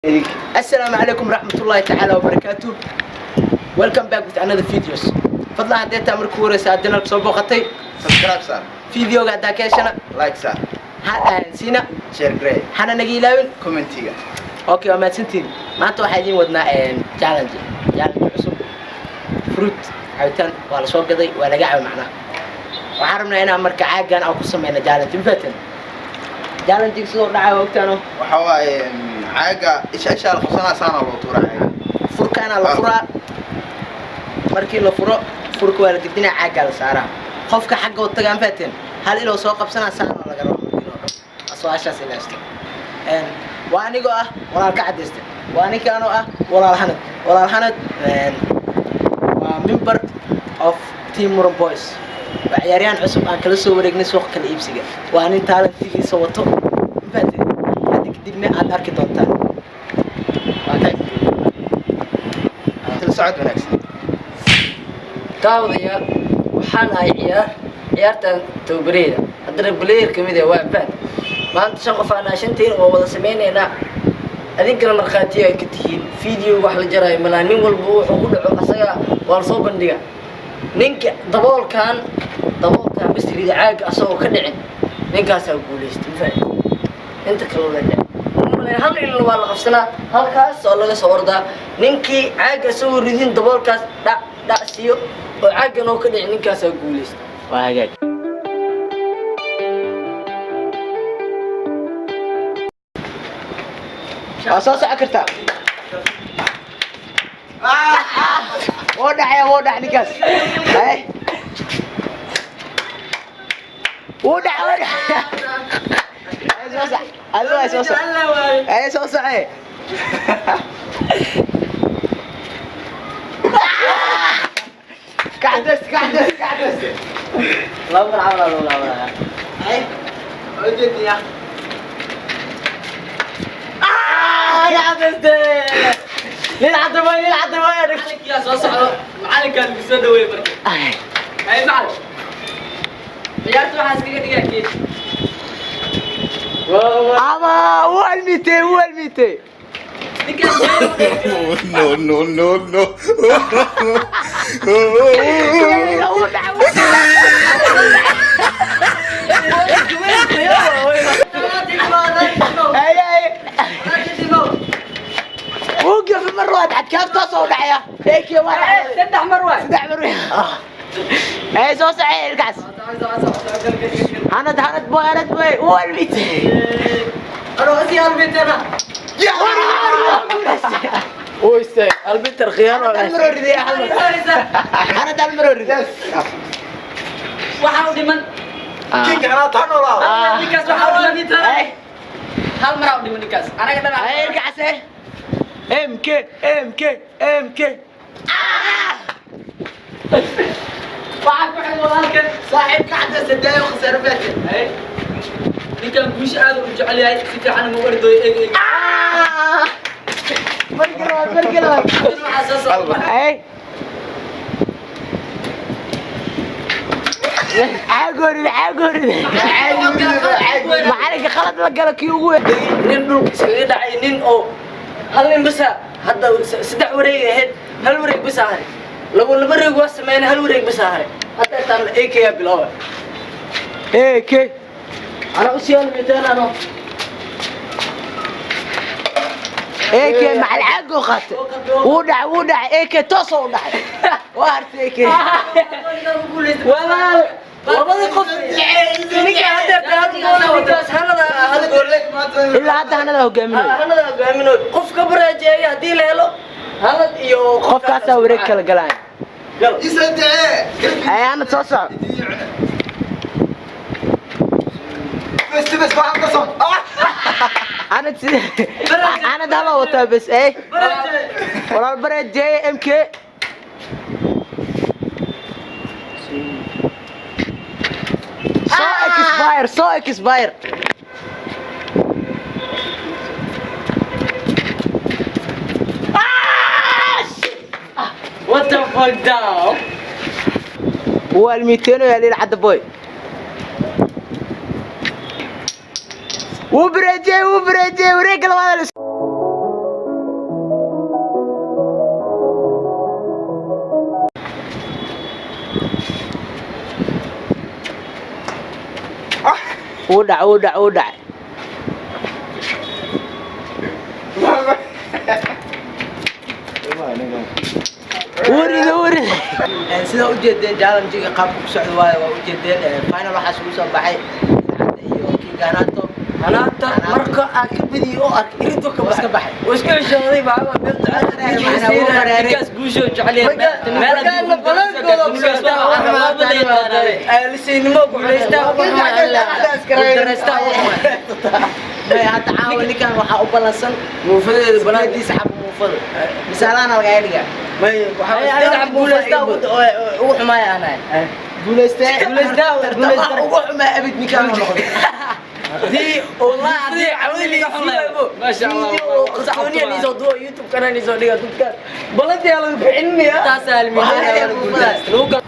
Assalamu alaikum rahmatullahi ta'ala wa barakatuh. Welcome back with another videos. Fadlan, haddii taa markii horeysa aad channelka soo booqatay, subscribe saar, videoga haddaa ka heshana like saar, ha siina, share grey, hana naga ilaawin commentiga. Okay, waa mahadsantihiin. Maanta waxaa idiin wadnaa challenge cusub, fruit cabitaan waa la soo gaday, waa laga cabay. Macnaha waxaan rabnaa inaan marka caagan aan ku sameyno challenge. Ma fahateen challenge sidoo dhacay? Waa ogtaano. Waxa waaye caaga isha isha la qabsanaa, saana loo tuuraa caaga. Furkaana la furaa. Markii la furo furka, waa la degdinaa, caaggaa la saaraa. Qofka xagga u tagaa, ma fahateen, hal iloo soo qabsanaa, saana laga rabo markii loo dhaho asoo-aashaas ilaashta. Waa anigoo ah walaal ka cadaysta, waa ninkaanoo ah walaal Hanad. Walaal Hanad waa member of Team Muran Boys, waa ciyaaryahan cusub aan kala soo wareegnay suuqa kala iibsiga. Waa nin talentigiisa wato, ma fahateen? Hadda kadibna aad arki doontaan. Waa kay. Tala socod wanaagsan. Daawadayaal, waxaan ahay ciyaartan tababareyda, haddana player ka mid ah waa fahad. Maanta shan qof aan shantiin oo wada sameynaynaa, adinkana markhaatiya ay ka tihiin. Video wax la jaraayo malaa, nin walba wuxuu ku dhaco asaga waa lasoo bandhiga. Ninka daboolkan basrida caaga asagoo ka dhicin, ninkaasaa guulaystay. Fahad inta kale la dhicin hal ilna waa la qabsanaa, halkaas oo laga soo ordaa. Ninkii caaga isagoo ridin daboolkaas dhac dhac siiyo oo caaggan oo ka dhicin, ninkaasaa guulaystay. Waa hagaag. Waa soo socon kartaa. Wuu dhacaya, wuu dhac ninkaas. Hay. Wuu dhac, wuu dhac. Hay, soo soc adigu. Hay, soo soc. Hay, soo soce. Kacdas, kacdas, kacdas. Laba mar camal aa lagu laabanaya. Hay, waa ujeediyaa. Lil cadda waay, lil cadda waay. Macalinkiyaa soo socdo, macalinkaa lagu soo dhaweeyey marka. Ay. Hay macalin, ciyaarta waxaa iskaga dhigaa keed. Ama wuu almitay, wuu almitay. Ninkaas. No, no, no, no. Wuu dhacay, wuu dhacay. Ay, ay. Wuu gafay mar labaad, cadkaaftaas oo dhacaya. Eekii waa dhacay. Saddex mar waay. Saddex mar. Ay, soo socay ilkaas. Hanad, Hanad boy, Hanad boy, wuu almitay. Anoo asii almitana. Wuu istaagay albiter khiyaano. Hal mar oo riday, hal mar. Hanad hal mar oo riday. Waxaa u dhiman Kinka anaa taa noolaa. ninkaas, waxaa u dhiman Ay. hal maraa u dhiman ninkaas, anaga dhan. Ay, ilkaas. MK MK MK. Waxaa ku xig walaalkan. Saaxiibka cadda saddex khasaaro faatay. Hay, ninkan guusha aad u jecel yahay, si fiican uma ordooyo. Eeg, eeg. Markii labaad, markii labaad. Waxaa soo socda. Ay. Caagoorida, caagoorida. Macalinka khalad la galo kii ugu weyn. Nin dhulka iskaga dhacay, nin oo hal nin basa. Hadda saddex wareeg ahayd, hal wareeg basa haray. Labo laba wareeg waa sameynay, hal wareeg basa haray. Hadda intaan AK yaa bilaabay. AK. Anaa usii almiteen ano. AK macal caagoo qaatay. Wuu dhacay, wuu dhacay. AK toos oo u dhacay. Waa hartay AK. Walaal, labada qof ninka hadda hal gool, ninkaas hanada hal gool. Ilaa hadda hanada hogaaminayo. Hanada hogaaminayo. Qof ka baraajeeya haddii la helo, hanad iyo Qofkaasaa wareeg kala galaya. Gal. Isadee. Ay, hanad soo soco. Bes bes, waxaan ka soo. Hanad sida hanad hala wataa bes. Ay. Walaal bareejeeye MK. So expire, so expire. What the fuck down. Wuu almiiteenayaa lil cadda boy. Wuu bareejiyey, wuu bareejiyey. Wareegga labaad la Wuu dhac, wuu dhac, wuu dhacay. Wuu riday, wuu riday. Sida ujeedeen challenge-ga qaabka ku socda waayo waa ujeedeen. Final waxaa isugu soo baxay Cadde iyo King Hanato. Hanaata marka aan ka badiyo oo ark irintu ka Waa iska baxay. Baxay. Waa iska xishooday baa meel. Ninkaas guusha uu jecel yahay. Meel Markaana balankooda ku socdaa, lisinimo ku xulaystaa, ku daraystaa. May, hadda caawa ninkan waxaa u ballansan Muufadeeda banaankiisa. 8 xabo muufada misaalahan lagaa dhigaa. May, waxaa Guulaystaa ugu xumaaya anahay. Guulaystee. Guulaystaa, Tartamaha ugu xumaa abid ninkaan uu noqday. Hadii wallahi hadii cawdi liga xumayo. Masha Allah. Video qarsooniya niisoo duwa, YouTube kana niisoo dhiga dadkaas. Balantii aa laga bixinaya. Taas aalmiinada lagu kala.